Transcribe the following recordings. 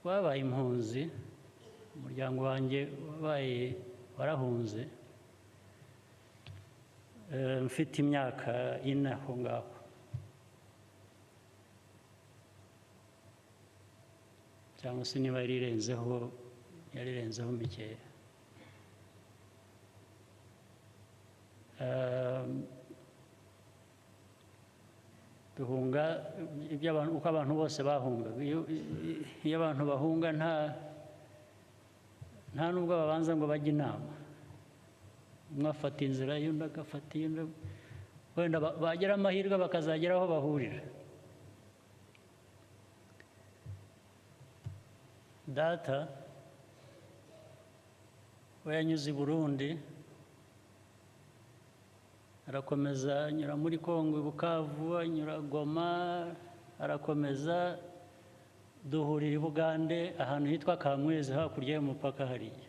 Twabaye impunzi, umuryango wanjye wabaye warahunze, mfite imyaka 4 aho ngaho. Cyangwa se niba yarirenzeho, yarirenzeho mikeya. Duhunga ibyo abantu, uko abantu bose bahungaga. Iyo abantu bahunga nta nubwo babanza ngo bajye inama, umwe afata inzira y'undi agafata iy'undi, wenda bagira amahirwe bakazagera aho bahurira. Data we yanyuze i Burundi, arakomeza anyura muri Kongo i Bukavu, anyura Goma, arakomeza duhurira i Bugande ahantu hitwa Kamwezi hakurya y'umupaka hariya.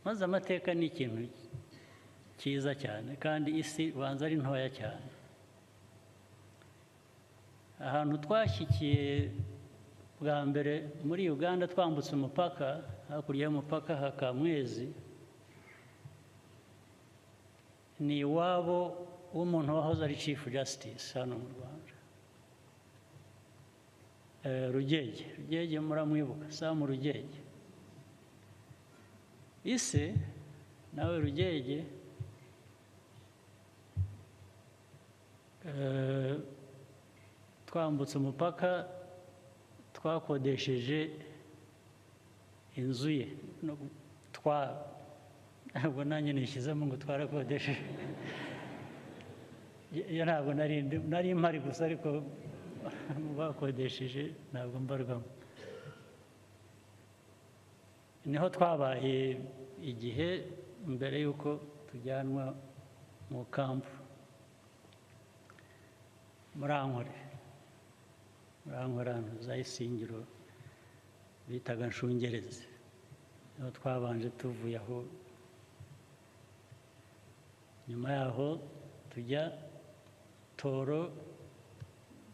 Maze amateka ni ikintu cyiza cyane, kandi isi ubanza ari ntoya cyane. Ahantu twashyikiye bwa mbere muri Uganda twambutse umupaka, hakurya y'umupaka ha Kamwezi, ni iwabo w'umuntu wahoze ari Chief Justice hano mu Rwanda, Rugege. Rugege muramwibuka, Sam Rugege. Ise nawe Rugege, twambutse umupaka twakodesheje inzu ye, ntabwo nanjye nishyizemo ngo twarakodesheje, iyo ntabwo nari mpari gusa, ariko bakodesheje ntabwo mbarwamo. Niho twabaye igihe mbere y'uko tujyanwa mu kampu muri Ankore, muri Ankore ahantu za Isingiro bitaga Nshungerezi, niho twabanje tuvuye aho. Nyuma yaho tujya Toro,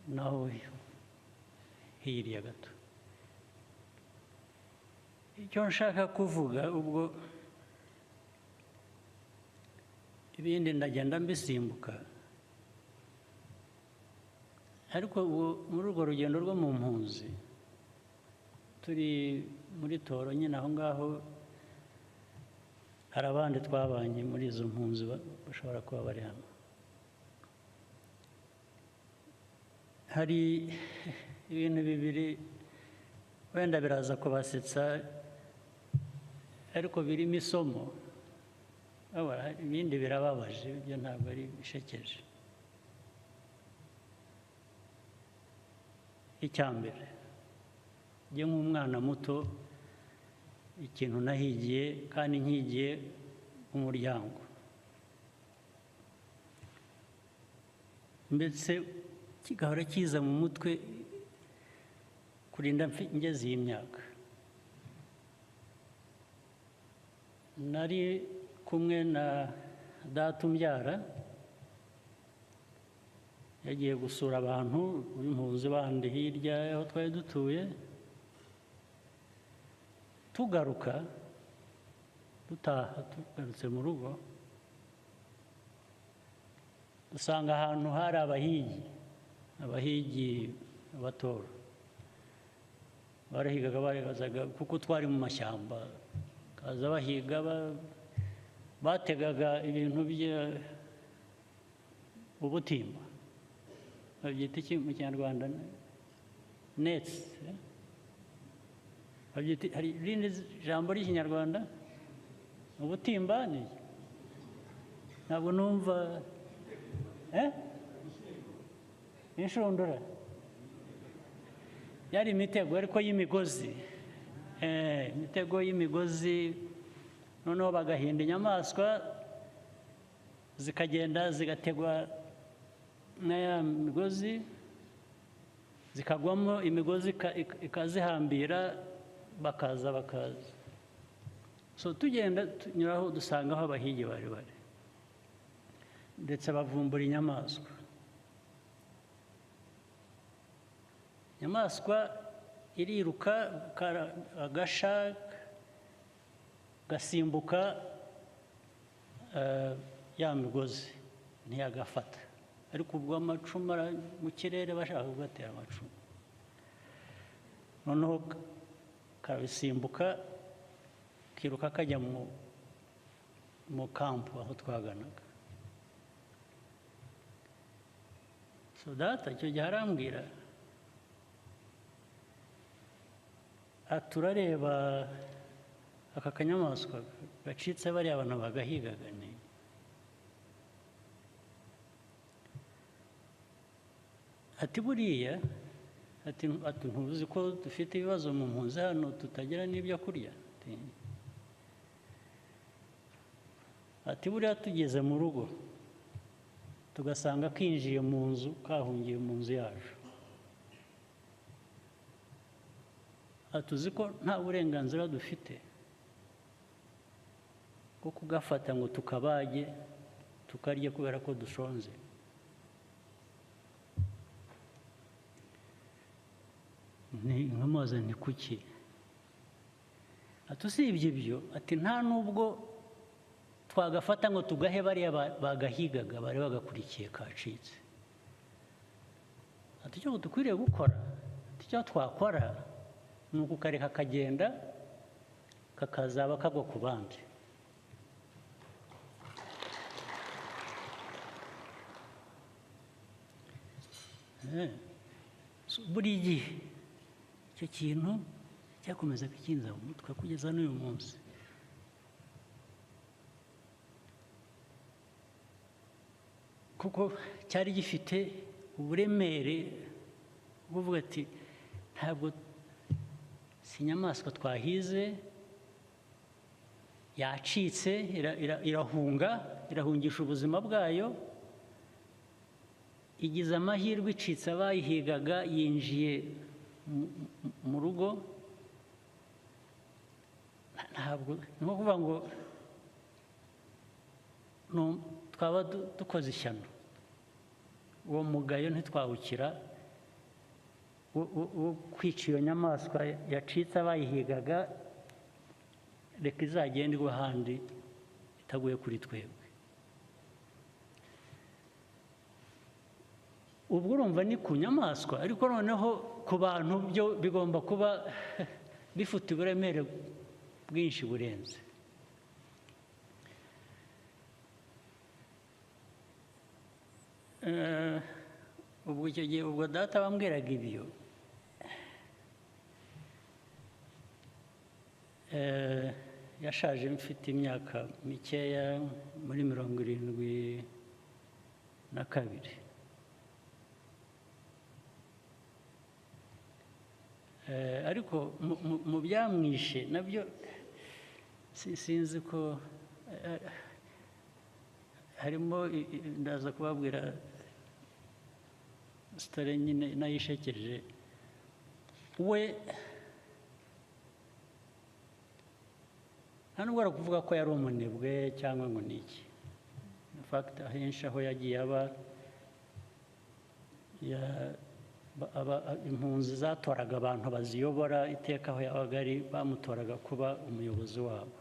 naho hirya gato. Icyo nshaka kuvuga ubwo ibindi ndagenda mbisimbuka, ariko ubu muri urwo rugendo rwo mu mpunzi turi muri Toro nyine aho ngaho, hari abandi twabanye muri izo mpunzi bashobora kuba bari hano. Hari ibintu bibiri wenda biraza kubasetsa, ariko birimo isomo, ibindi birababaje, ibyo ntabwo ari bishekeje. Icya mbere, njye nk'umwana muto, ikintu nahigiye kandi nkigiye umuryango, ndetse kigahora kiza mu mutwe kurinda ngeze iyi myaka. Nari kumwe na data umbyara, yagiye gusura abantu b'impunzi bandi hirya aho twari dutuye. Tugaruka dutaha, tugarutse mu rugo, dusanga ahantu hari abahigi abatora barahigaga, barebazaga kuko twari mu mashyamba, kaza bahiga, bategaga ibintu bya ubutimba, babyita iki mu Kinyarwanda? Nets. Babyita, hari irindi jambo ry'Ikinyarwanda? Ubutimba ni ntabwo numva, inshundura yari imitego ariko y'imigozi, imitego y'imigozi, noneho bagahinda inyamaswa zikagenda zigategwa na ya migozi, zikagwamo imigozi ikazihambira, bakaza bakaza. So tugenda tunyuraho dusanga aho abahigi bari bari, ndetse bavumbura inyamaswa. Inyamaswa iriruka, agasha gasimbuka ya migozi, ntiyagafata. Ariko ubwo amacumu mu kirere, bashaka kugatera amacumu. Noneho karabisimbuka, kiruka kajya mu kampu aho twaganaga. So data icyo gihe arambwira aturareba aka kanyamaswa gacitse, bariya abantu bagahigaga. Ni ati buriya, ati ntuzi ko dufite ibibazo mu mpunzi hano, tutagira n'ibyo kurya. Ati buriya tugeze mu rugo tugasanga kinjiye mu nzu, kahungiye mu nzu yacu, atuzi ko nta burenganzira dufite bwo kugafata ngo tukabage tukarye kubera ko dushonze. Nkamubaza nti kuki? Ati usibye ibyo, ati nta nubwo twagafata ngo tugahe bariya bagahigaga, bari bagakurikiye kacitse. Ati icyo dukwiriye gukora, ati icyo twakora ni ukukareka kagenda, kakazaba kagwa ku bandi. Buri gihe icyo kintu cyakomeza kukinza mu mutwe kugeza n'uyu munsi. Kuko cyari gifite uburemere buvuga ati ntabwo si inyamaswa twahize, yacitse, irahunga, irahungisha ubuzima bwayo, igize amahirwe icitse abayihigaga, yinjiye mu rugo. Ntabwo ni nko kuvuga ngo twaba dukoze ishyano, uwo mugayo ntitwawukira wo kwica iyo nyamaswa yacitse abayihigaga, reka izagende igwe ahandi itaguye kuri twebwe. Ubwo urumva ni ku nyamaswa, ariko noneho ku bantu byo bigomba kuba bifite uburemere bwinshi burenze. Ubwo icyo gihe ubwo data bambwiraga ibyo, yashaje mfite imyaka mikeya, muri 72. Ariko mu byamwishe nabyo sinzi ko harimo, ndaza kubabwira story nyine nayishekeje. We nta nubwo ari ukuvuga ko yari umunebwe cyangwa ngo ni iki. In fact ahenshi aho yagiye aba impunzi zatoraga abantu baziyobora, iteka aho yabaga ari bamutoraga kuba umuyobozi wabo.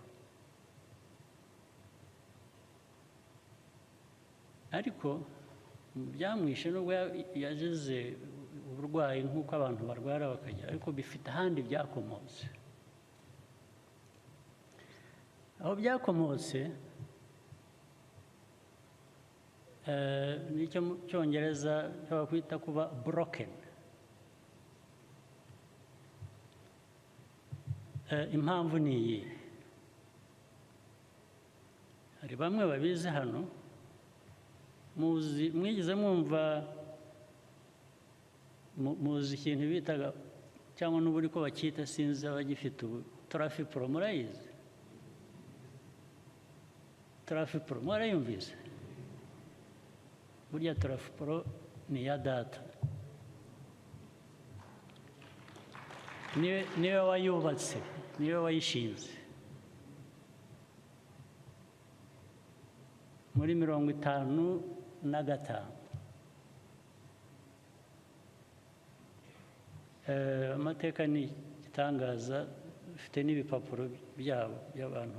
Ariko byamwishe nubwo yazize uburwayi nk'uko abantu barwara bakajya, ariko bifite ahandi byakomotse. Aho byakomotse nicyo mu Cyongereza bakwita kuba broken. Impamvu ni iyi, hari bamwe babizi hano, muzi, mwigeze mwumva, muzi ikintu bitaga cyangwa n'ubu ariko bacyita, sinzi abagifite ubu, Trafipro, murayizi? Trafipro mwarayumvise? Burya Trafipro ni iya data, niwe wayubatse, niwe wayishinze muri 55. Amateka ni igitangaza, ufite n'ibipapuro byabo by'abantu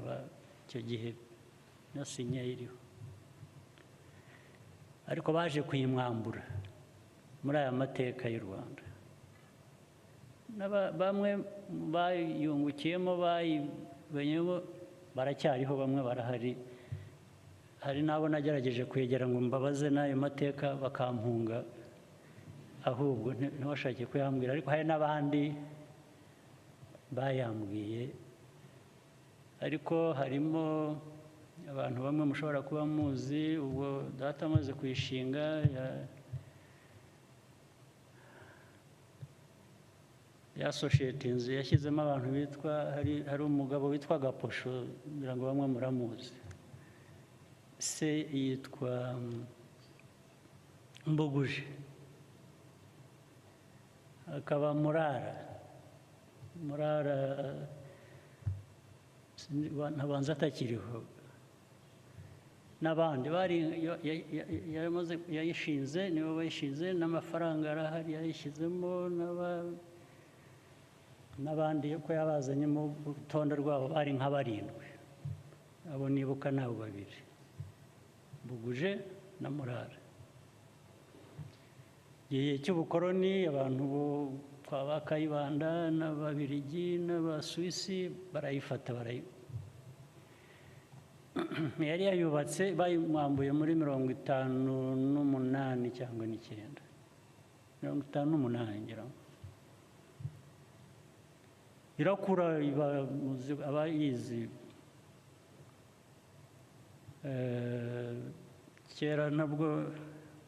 icyo gihe na sinye iriho, ariko baje kuyimwambura. Muri aya mateka y'u Rwanda, bamwe bayungukiyemo, bayimenyemo, baracyariho, bamwe barahari. Hari n'abo nagerageje kwegera ngo mbabaze n'ayo mateka, bakampunga, ahubwo ntibashake kuyambwira. Ariko hari n'abandi bayambwiye. Ariko harimo abantu bamwe mushobora kuba muzi. Ubwo data amaze kuyishinga, yasoshetinze, yashyizemo abantu bitwa, hari umugabo witwa Gaposho, ngira ngo bamwe muramuzi, se yitwa Mbuguje, akaba Murara. Murara ntabanza atakiriho, n'abandi bari yayishinze, nibo bayishinze, n'amafaranga arahari yayishyizemo, n'abandi ko yabazanyemo. Urutonde rwabo bari nka barindwi, abo nibuka nabo babiri, Buguje na Murara. Igihe cy'ubukoroni, abantu bo kwa ba Kayibanda n'Ababirigi n'Abasuwisi barayifata, yari yayubatse, bayimwambuye muri 58 cyangwa 9, 58 ngira ngo. Irakura iba, abayizi kera, nabwo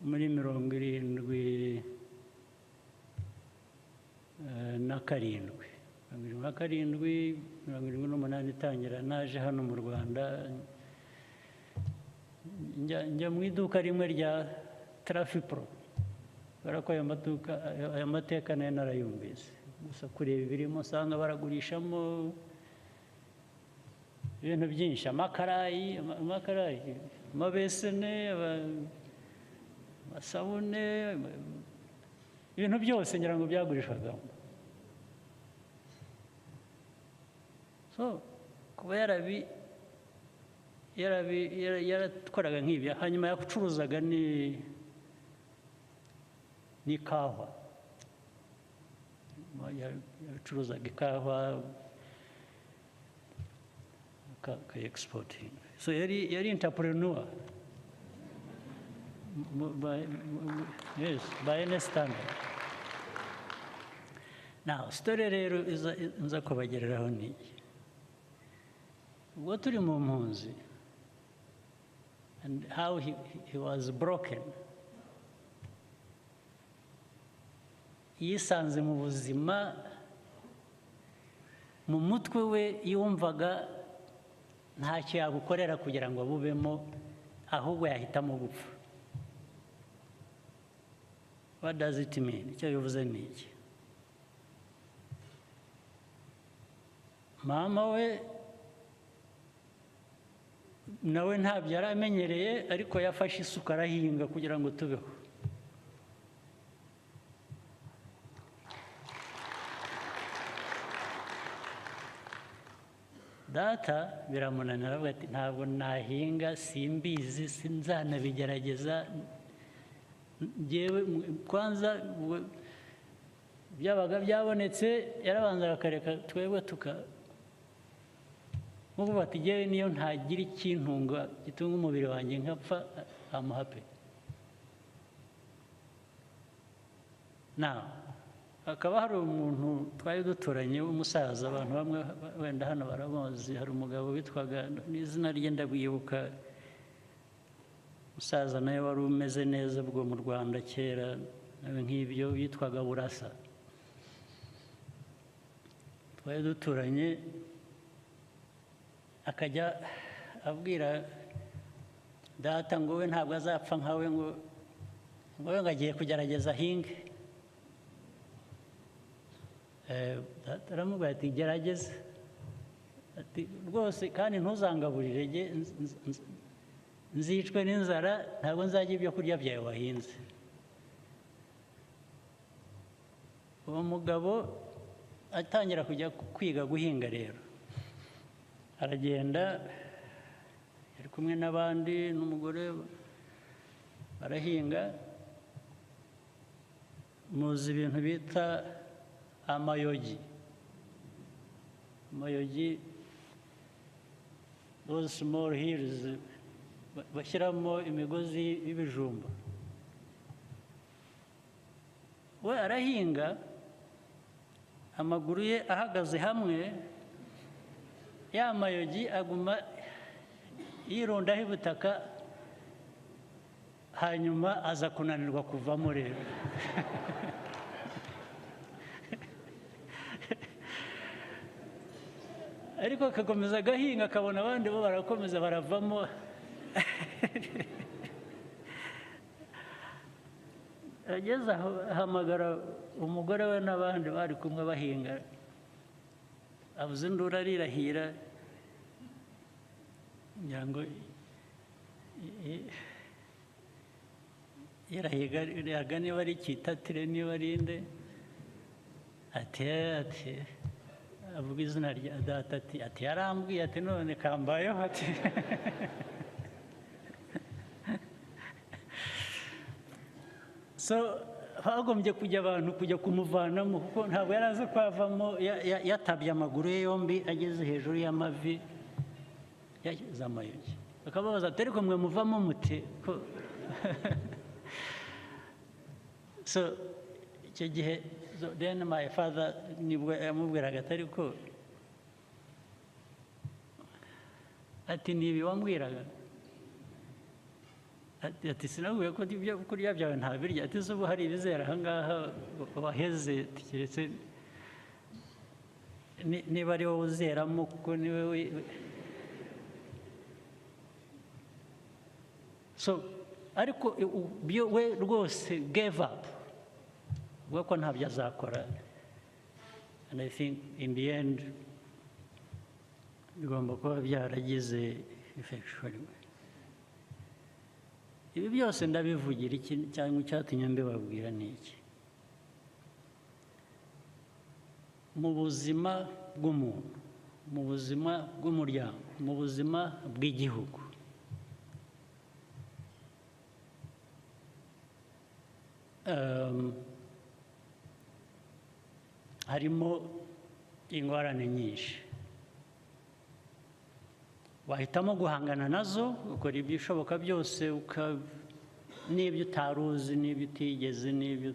muri 77, 77, 78 itangira, naje hano mu Rwanda, njya mu iduka rimwe rya Trafipro, kubera ko ayo mateka nayo narayumvise. Gusa kureba ibirimo, usanga baragurishamo ibintu byinshi: amakarayi, amabesene, amasabune, ibintu byose ngira ngo byagurishwagamo. So kuba yarakoraga nk'ibyo, hanyuma yacuruzaga n'ikawa, yacuruzaga ikawa akayi-exportinga. So yari entrepreneur yes, by any standard. Now, story rero nza kubagereraho ni iyi: ubwo turi mu mpunzi, and how he was broken, yisanze mu buzima, mu mutwe we yumvaga ntacyo yabukorera kugira ngo abubemo, ahubwo yahitamo gupfa. What does it mean? Icyo bivuze ni iki? Mama we nawe ntabyo yari amenyereye, ariko yafashe isuka arahinga kugira ngo tubeho. Data biramunanira, aravuga ati: "Ntabwo nahinga, simbizi, sinzanabigerageza njyewe." Kwanza byabaga byabonetse, yarabanzaga akareka twebwe tuka nkubu, bati: "Njyewe niyo ntagira ikintunga, gitunga umubiri wanjye, nkapfa, I'm happy." Now, hakaba hari umuntu twari duturanye w'umusaza, abantu bamwe wenda hano baramuzi. Hari umugabo witwaga, n'izina rye ndabwibuka, umusaza nawe wari umeze neza ubwo mu Rwanda kera nawe nk'ibyo, yitwaga Burasa, twari duturanye. Akajya abwira data ngo we ntabwo azapfa nkawe, ngo we ngo agiye kugerageza ahinge. Data aramubwira ati: "Gerageza," ati: "rwose kandi ntuzangaburire, jye nzicwe n'inzara, ntabwo nzajya ibyo kurya byawe wahinze." Uwo mugabo atangira kujya kwiga guhinga rero, aragenda, yari kumwe n'abandi n'umugore, barahinga. Muzi ibintu bita amayogi? Amayogi, those small hills bashyiramo imigozi y'ibijumba. We arahinga, amaguru ye ahagaze hamwe, ya mayogi aguma yirundaho ibutaka, hanyuma aza kunanirwa kuvamo rero. Ariko akakomeza agahinga, akabona abandi bo barakomeza baravamo. Ageze aho ahamagara umugore we n'abandi bari kumwe bahinga, avuza induru arirahira, ngira ngo yirahiga niba ari cyitatire, niba ari inde, ati avuga izina rya data, ati yarambwiye, ati none kambayeho, ati so hagombye kujya abantu kujya kumuvanamo, kuko ntabwo yari azi ko avamo yatabye amaguru ye yombi ageze hejuru y'amavi, yashyize amayogi. Bakababaza ati ariko mwe muvamo mute ko? So icyo gihe, so then my father nibwo yamubwiraga ati ariko, ati ni ibi wambwiraga, ati sinabwiye ko ibyo kurya byawe ntabirya, ati se ubu hari ibizera aha ngaha waheze, keretse niba ari wowe uzeramo, kuko niwe so ariko byo we rwose gave up, avuga ko ntabyo azakora. And I think in the end bigomba kuba byaragize effect kuri we. Ibi byose ndabivugira iki, cyangwa icyatumye mbibabwira ni iki? Mu buzima bw'umuntu, mu buzima bw'umuryango, mu buzima bw'igihugu, harimo ingorane nyinshi. Wahitamo guhangana nazo, ukora ibishoboka byose, n'ibyo utari uzi, n'ibyo utigeze, n'ibyo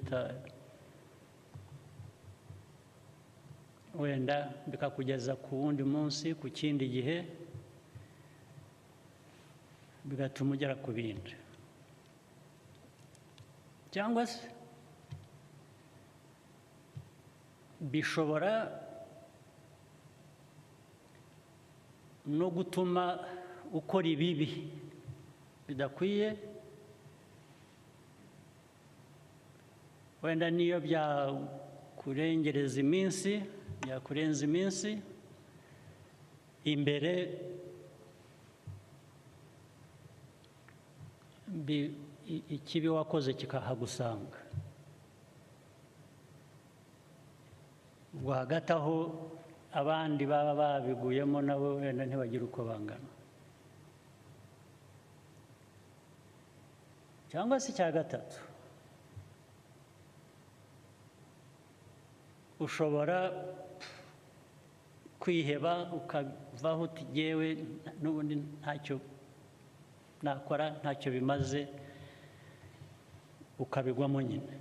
wenda bikakugeza ku wundi munsi, ku kindi gihe, bigatuma ugera ku bindi. Cyangwa se bishobora no gutuma ukora ibibi bidakwiye, wenda niyo byakurengereza iminsi, byakurenza iminsi imbere, ikibi wakoze kikahagusanga. Ubwo hagati aho abandi baba babiguyemo nabo wenda ntibagira uko bangana. Cyangwa se icya gatatu, ushobora kwiheba ukavaho uti jyewe n'ubundi ntacyo nakora, ntacyo bimaze, ukabigwamo nyine.